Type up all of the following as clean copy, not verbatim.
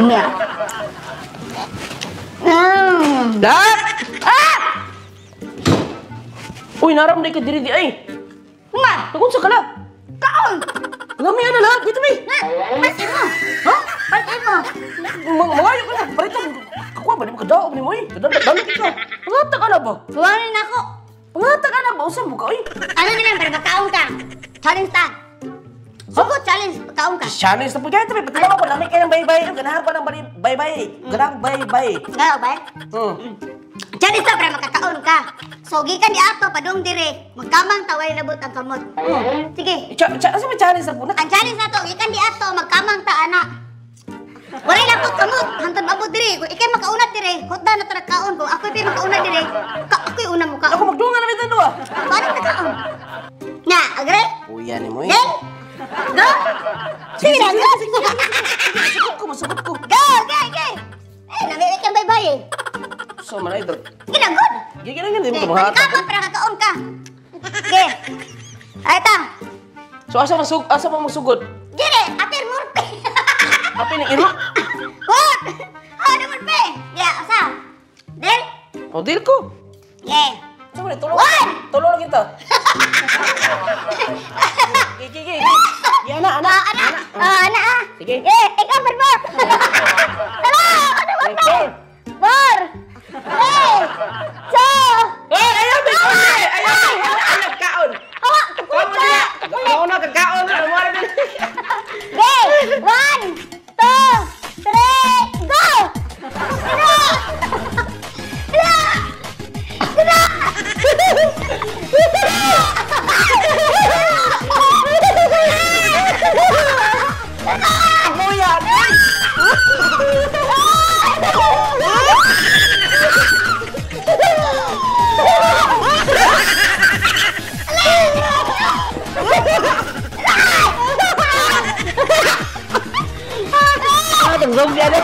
Nya. Lap! Ah! Uy, naram na ka diri di ay. Ma! Nagunsa ka lap? Kaon! Lami na lap, dito mi. Palit mo. Ha? Palit mo. Mangayo ka na. Parito, kakuha ba ni mo kadaog ni mo eh. Kadalo ka. Pangata ka na ba? Suwanin na ako. Pangata ka na ba? Usa mo ka oy. Ano na lang para makaon ka? Challenge ta. Sugot challenge, pagkaon ka. Challenge na po kaya tabi. Pati ko lami kayong bye-bye. Ganahan ko ng bye-bye. Ganahan bye-bye. Ganahan ba? Challenge ta para makakaon ka. So gikan di ato padung dire, magkamang ta way labot ang kamot. Sige. Asa may challenge na po na? Ang challenge na to, gikan di ato magkamang ta ana. Walay labot kamot, hantod maabot dire. Kung ikay makauna dire, hutda na to nagkaon. Kung ako'y pa makauna dire, ako'y una mo kaon. Ako magdungan na bitan duha. Paano nakaon? Na, agree? Uya ni mo eh. Then, go! Sige na, go! Sugot ko, masugot ko. Go, go, go! Eh, namilit kang bye-bye eh. So, man idol. Sige na, good! Gigi na di mo Okay, kamahat. pagkama para kakaon ka. Okay. Ay, ta. So, asa pa magsugod? Dire, apir murpe. Apir ni iro? What? Oh, di murpe. Ya, asa? Deal? Oh, deal ko. Yeah. So, man, tulong. One! Tulong lang kita. Gigi, gigi. Ya, ana, ana. Ana. Ana, ah. Sige. Eh, ikaw, four. Tara, ano ba? Four. 4, 3, 2. Eh, ayaw, may kaon. Ayaw, ayaw, kaon. Awa, tukulit ka. Kaon na, kakaon. Ano mo rin? Okay, 1, 2, 3, go! Ano? Ano? Ano? Ano yan? Ah, tungzong siya na.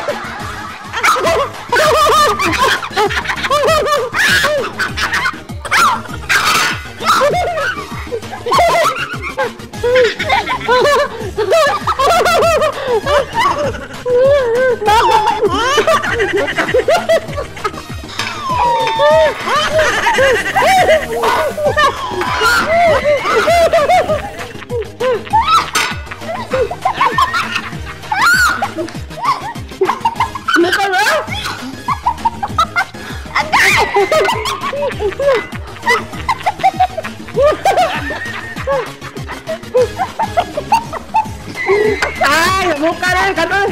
Ay, mukha na, kanon.